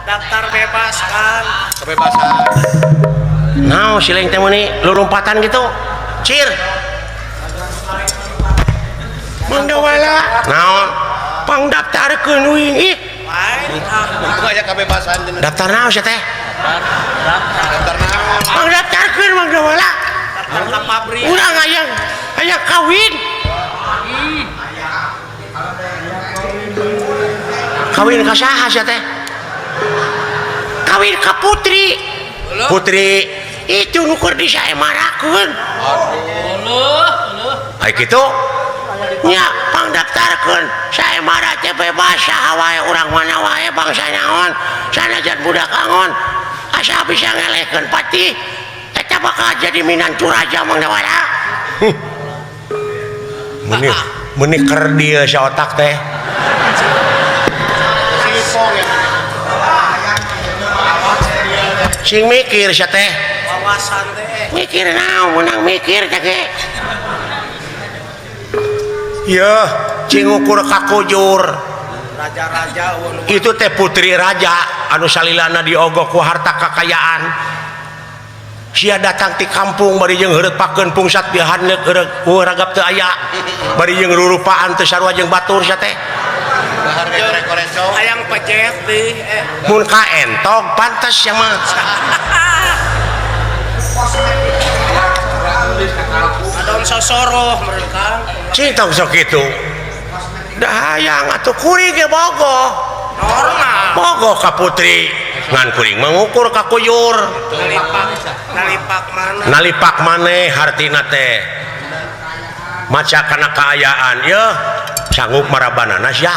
Daftar bebas kan. Kebebasan. Naon sileng teh meuni lurumpatan gitu. Cir. Mang Dawala. Naon? Pangdaftarkeun uing ih. Lain ah. Untung aya kebebasan cenah. Daftar naon sia teh? Daftar naon? Pangdaftarkeun Mang Dawala. Daftar ka pabrik. Urang hayang hayang kawin. Kawin ka saha sia teh? Kawin ka putri. Putri itu nu keur disaemarakeun. Ai kitu nya pangdaftarkeun saemara teh bebas saha wae urang mana wae bangsa naon sanajan budak angon asa bisa ngelehkeun patih eta bakal jadi minantu raja Mang Dawala. Meuni meuni kerdil si otak teh. Sipong ya. Sing mikir sia teh. Wawasan teh. Mikir naon menang mikir teh ge. Yeuh, cing ukur kakujur. Raja-raja eueuh nu Itu teh putri raja anu salilana diogok ku harta kakayaan. Sia datang ti kampung bari jeung heureut pakeun pungsat bihanleuk heureuk eueuh ragap teu aya. Bari jeung rurupaan teu sarua jeung batur sia teh. Dahar ge korek-koreco. Hayang pejet deui eh. Mun kaentog pantes sia mah. Adon sosoroh meureun Kang. Cing tong sok kitu. Da hayang atuh kuring ge bogoh. Normal. Bogoh ka putri ngan kuring mengukur ka kuyur. Nalipak nalipak mana? Nalipak maneh hartina teh. Maca kana kaayaan yeuh sanggup marabanana sia.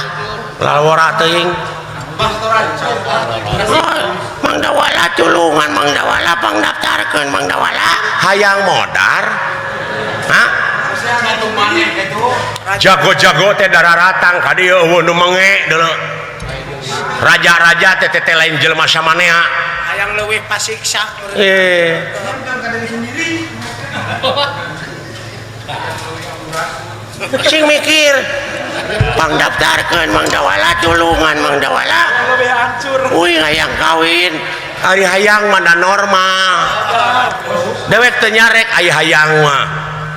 Lalawara teuing. Mang Dawala tulungan Mang Dawala pangdaftarkeun Mang Dawala hayang modar. Hah? Jago-jago teh dararatang ka dieu eueuh nu menge deuleu. Raja-raja teh teh lain jelema samanea. Hayang leuwih pasiksa meureun. Eh. Sing mikir pangdaftarkeun Mang Dawala tulungan Mang Dawala. Uing hayang kawin. Ari hayang mah da normal. Dewek teu nyarek ari hayang mah.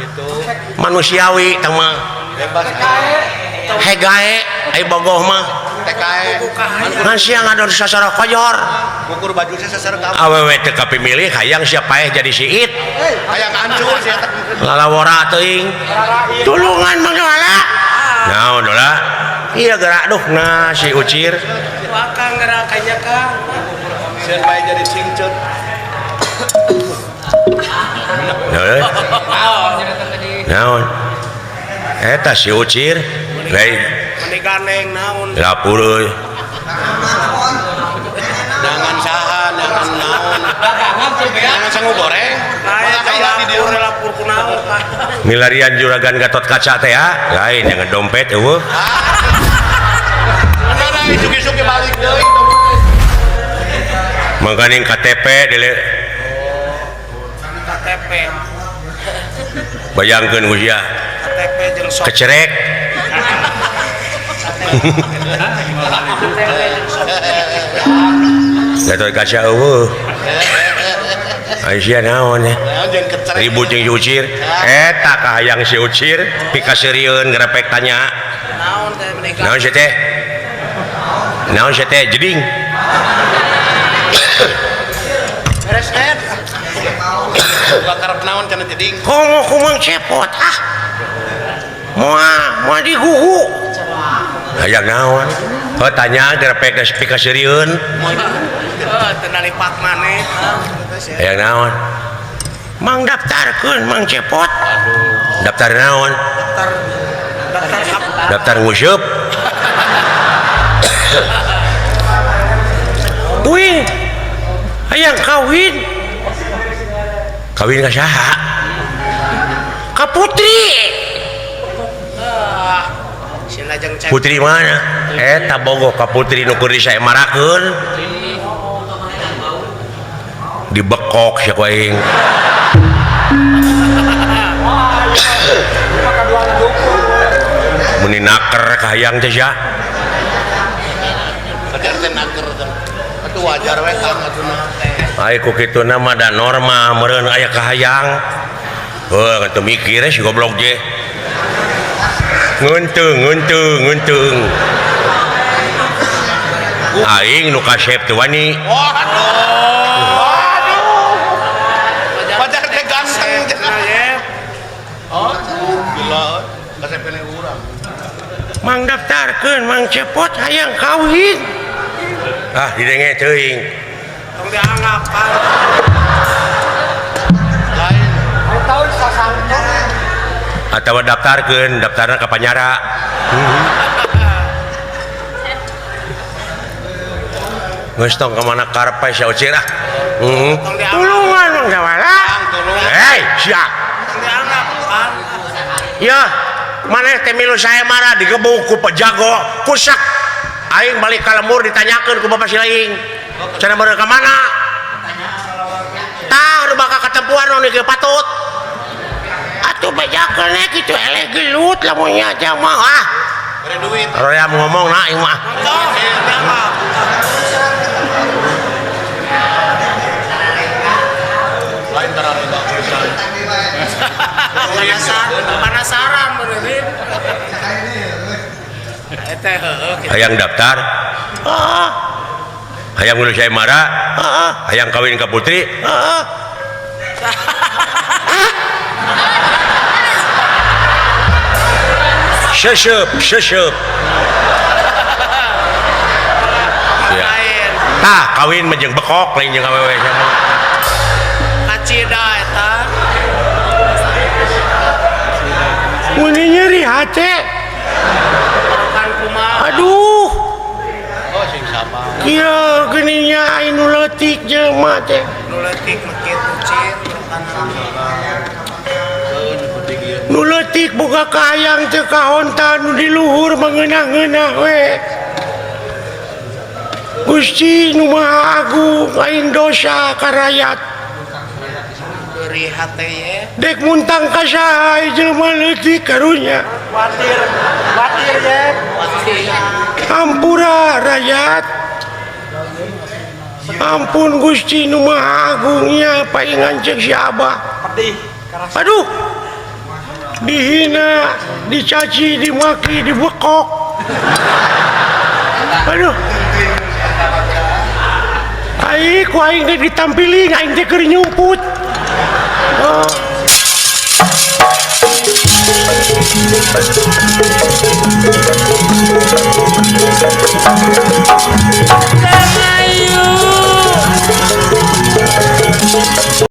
Gitu. Manusiawi teh mah. Bebas. Hegae ai bogoh mah. TKE. Ngan sia ngadon sasarah kojor. Ngukur baju sia sasarah kamu. Awewe teu kapimilih hayang sia paeh jadi siit. Hayang hancur sia teh. Lalawora teuing. Tulungan Mang Dawala. Naon dola? Iya gerak duh nah si Ucir. Wakang gerakannya Kang. Sieun bae jadi singcut. Naon? Naon? Eta si Ucir. Lain Meni gandeng naon? Lapur euy. Dangan saha, dangan naon. Dangan sangu goreng. Lain Maka kaya di dieu. lapur lapur kunaon Kang. Milarian juragan Gatot Kaca teh ya. Lain yang dompet eueuh. Bener ah isuk-isuk ge balik deui. Mangkaning KTP dele KTP. Bayangkeun ku sia. KTP jeung sok. Kecerek. Gatot Kaca eueuh. Ai sia naon ya? Naon jeung kecerek. Ribut jeung si Ucir. Eta kahayang si Ucir pikaseurieun ngerepek tanya. Naon teh meuni Naon sia teh? Naon sia teh jeding? Beres net. Bakar naon kana jeding. Komo kumang cepot ah. Moal moal digugu. Hayang naon? Oh tanya ngerepek geus pikaseurieun. Heuh teu nalipak maneh. Hayang naon? Mang daftarkeun Mang Cepot. Daftar naon? Daftar daftar apa? Daftar nguseup. Uing hayang kawin. Kawin ka saha? Ka putri. Putri mana? Eta bogoh ka putri nu keur disaemarakeun. Dibekok sia ku aing. Meni naker kahayang teh sia. Sadar teh naker teh. Atuh Atuh wajar we Kang atuh. Ai ku kituna mah da norma meureun aya kahayang. Heuh teu mikir si goblok je. Ngeunteung ngeunteung ngeunteung. Aing nu kasep teu wani. Waduh. Waduh. Wajar teh ganteng cenah ye. Oh, gila. Kasep keneh urang. Mang daftarkeun Mang Cepot hayang kawin. Ah didenge teuing. Tong dianggap kan. Lain. Tahun sasangka. Atawa daftarkeun, daftarna ka Panyara. Geus tong ka mana karep sia ucir ah. Tulungan Mang Jawara. Hei, sia. Tong dianggap kan. Ya, maneh teh milu saya marah digebuk ku pejago, kusak. Aing balik ka lembur ditanyakeun ku bapak silaing. Cenah beureuh ka mana? Tah nu bakal katempuan nu kieu patut. Atuh bejakeun we kitu eleh gelut lamun nya mah ah. Bere duit. Royam ngomong na aing mah. Tong dianggap. Lain tararega pisan. Penasaran meureun. Eta heueuh kitu. Hayang daftar. Heeh. Hayang milu saya marah. Heeh. Hayang kawin ka putri. Heeh. Seseup, seseup. Ya. Tah, kawin mah jeung bekok lain jeung awewe sama. Kacida eta. Mun nyeri hate. Kan kumaha? Aduh. Oh, sing sabar. Kieu geuning nya aing nu leutik jelema teh. Nu leutik mah kitu cir kan. Nu leutik boga kahayang teu kahonta nu di luhur mangeunah-ngeunah we. Gusti nu Maha Agung aing dosa ka rakyat. Beri hate ye. Dek muntang ka saha jelema leutik karunya. Watir, watir ye. Watir. Ampura rakyat. Ampun Gusti nu Maha Agungnya paingan ceuk si Abah. Pedih. Aduh. Dihina, dicaci, dimaki, dibekok. Aduh. Aing ku aing teh ditampiling, aing teh keur nyumput. Oh.